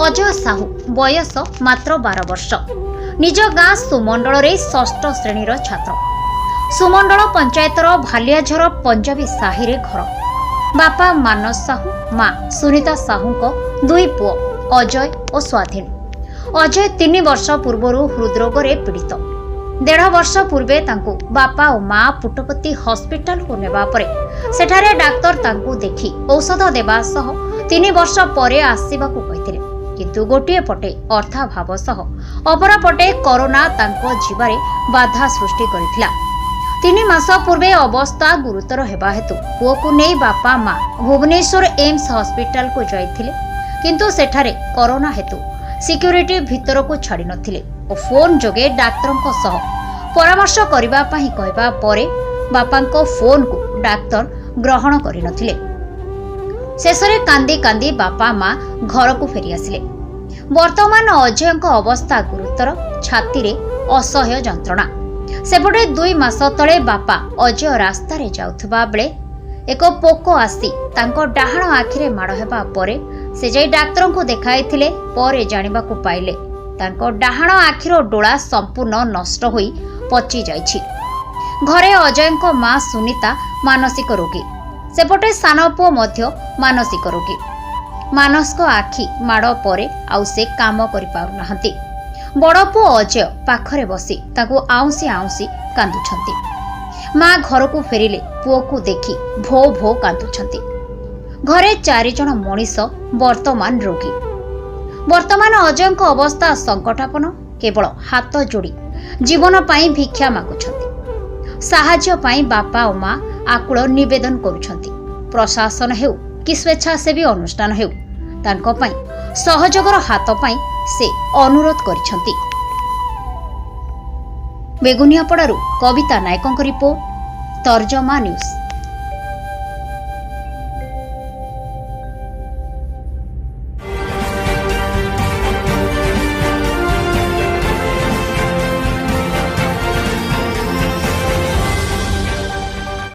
ଅଜୟ ସାହୁ, ବୟସ ମାତ୍ର 12 ବର୍ଷ, ନିଜ ଗାଁ ସୁମଣ୍ଡଳରେ ଷଷ୍ଠ ଶ୍ରେଣୀର ଛାତ୍ର। ସୁମଣ୍ଡଳ ପଞ୍ଚାୟତର ଭାଲିଆଝର ପଞ୍ଜାବୀ ସାହିରେ ଘର। ବାପା ମାନସ ସାହୁ, ମା ସୁନିତା ସାହୁଙ୍କ ଦୁଇ ପୁଅ ଅଜୟ ଓ ସ୍ୱାଧୀନ। ଅଜୟ 3 ବର୍ଷ ପୂର୍ବରୁ ହୃଦରୋଗରେ ପୀଡ଼ିତ। ଦେଢ଼ ବର୍ଷ ପୂର୍ବେ ତାଙ୍କୁ ବାପା ଓ ମା ପୁଟପତି ହସ୍ପିଟାଲକୁ ନେବା ପରେ ସେଠାରେ ଡାକ୍ତର ତାଙ୍କୁ ଦେଖି ଔଷଧ ଦେବା ସହ 3 ବର୍ଷ ପରେ ଆସିବାକୁ କହିଥିଲେ। କିନ୍ତୁ ଗୋଟିଏ ପଟେ ଅର୍ଥାଭାବ ସହ ଅପରପଟେ କରୋନା ତାଙ୍କ ଯିବାରେ ବାଧା ସୃଷ୍ଟି କରିଥିଲା। 3 ମାସ ପୂର୍ବେ ଅବସ୍ଥା ଗୁରୁତର ହେବା ହେତୁ ପୁଅକୁ ନେଇ ବାପା ମା ଭୁବନେଶ୍ୱର ଏମ୍ସ ହସ୍ପିଟାଲକୁ ଯାଇଥିଲେ। କିନ୍ତୁ ସେଠାରେ କରୋନା ହେତୁ ସିକ୍ୟୁରିଟି ଭିତରକୁ ଛାଡ଼ି ନଥିଲେ ଓ ଫୋନ୍ ଯୋଗେ ଡାକ୍ତରଙ୍କ ସହ ପରାମର୍ଶ କରିବା ପାଇଁ କହିବା ପରେ ବାପାଙ୍କ ଫୋନ୍କୁ ଡାକ୍ତର ଗ୍ରହଣ କରିନଥିଲେ। ଶେଷରେ କାନ୍ଦି କାନ୍ଦି ବାପା ମା ଘରକୁ ଫେରିଆସିଲେ। ବର୍ତ୍ତମାନ ଅଜୟଙ୍କ ଅବସ୍ଥା ଗୁରୁତର, ଛାତିରେ ଅସହ୍ୟ ଯନ୍ତ୍ରଣା। ସେପଟେ 2 ମାସ ତଳେ ବାପା ଅଜୟ ରାସ୍ତାରେ ଯାଉଥିବା ବେଳେ ଏକ ପୋକ ଆସି ତାଙ୍କ ଡାହାଣ ଆଖିରେ ମାଡ଼ ହେବା ପରେ ସେ ଯାଇ ଡାକ୍ତରଙ୍କୁ ଦେଖାଇଥିଲେ। ପରେ ଜାଣିବାକୁ ପାଇଲେ ତାଙ୍କ ଡାହାଣ ଆଖିର ଡୋଳା ସମ୍ପୂର୍ଣ୍ଣ ନଷ୍ଟ ହୋଇ ପଚି ଯାଇଛି। ଘରେ ଅଜୟଙ୍କ ମା ସୁନିତା ମାନସିକ ରୋଗୀ, ସେପଟେ ସାନ ପୁଅ ମଧ୍ୟ ମାନସିକ ରୋଗୀ। ମାନସଙ୍କ ଆଖି ମାଡ଼ ପରେ ଆଉ ସେ କାମ କରିପାରୁନାହାନ୍ତି। ବଡ଼ ପୁଅ ଅଜୟ ପାଖରେ ବସି ତାକୁ ଆଉଁସି ଆଉଁସି କାନ୍ଦୁଛନ୍ତି। ମା ଘରକୁ ଫେରିଲେ ପୁଅକୁ ଦେଖି ଭୋ ଭୋ କାନ୍ଦୁଛନ୍ତି। ଘରେ ଚାରିଜଣ ମଣିଷ ବର୍ତ୍ତମାନ ରୋଗୀ। ବର୍ତ୍ତମାନ ଅଜୟଙ୍କ ଅବସ୍ଥା ସଙ୍କଟାପନ୍ନ। କେବଳ ହାତ ଯୋଡ଼ି ଜୀବନ ପାଇଁ ଭିକ୍ଷା ମାଗୁଛନ୍ତି। ସାହାଯ୍ୟ ପାଇଁ ବାପା ଓ ମା ଆକୁଳ ନିବେଦନ କରୁଛନ୍ତି। ପ୍ରଶାସନ ହେଉ କି ସ୍ୱେଚ୍ଛାସେବୀ ଅନୁଷ୍ଠାନ ହେଉ, ତାଙ୍କ ପାଇଁ ସହଯୋଗର ହାତ ପାଇଁ ସେ ଅନୁରୋଧ କରିଛନ୍ତି। ବେଗୁନିଆପଡ଼ାରୁ କବିତା ନାୟକଙ୍କ ରିପୋର୍ଟ, ତର୍ଜମା ନ୍ୟୁଜ୍।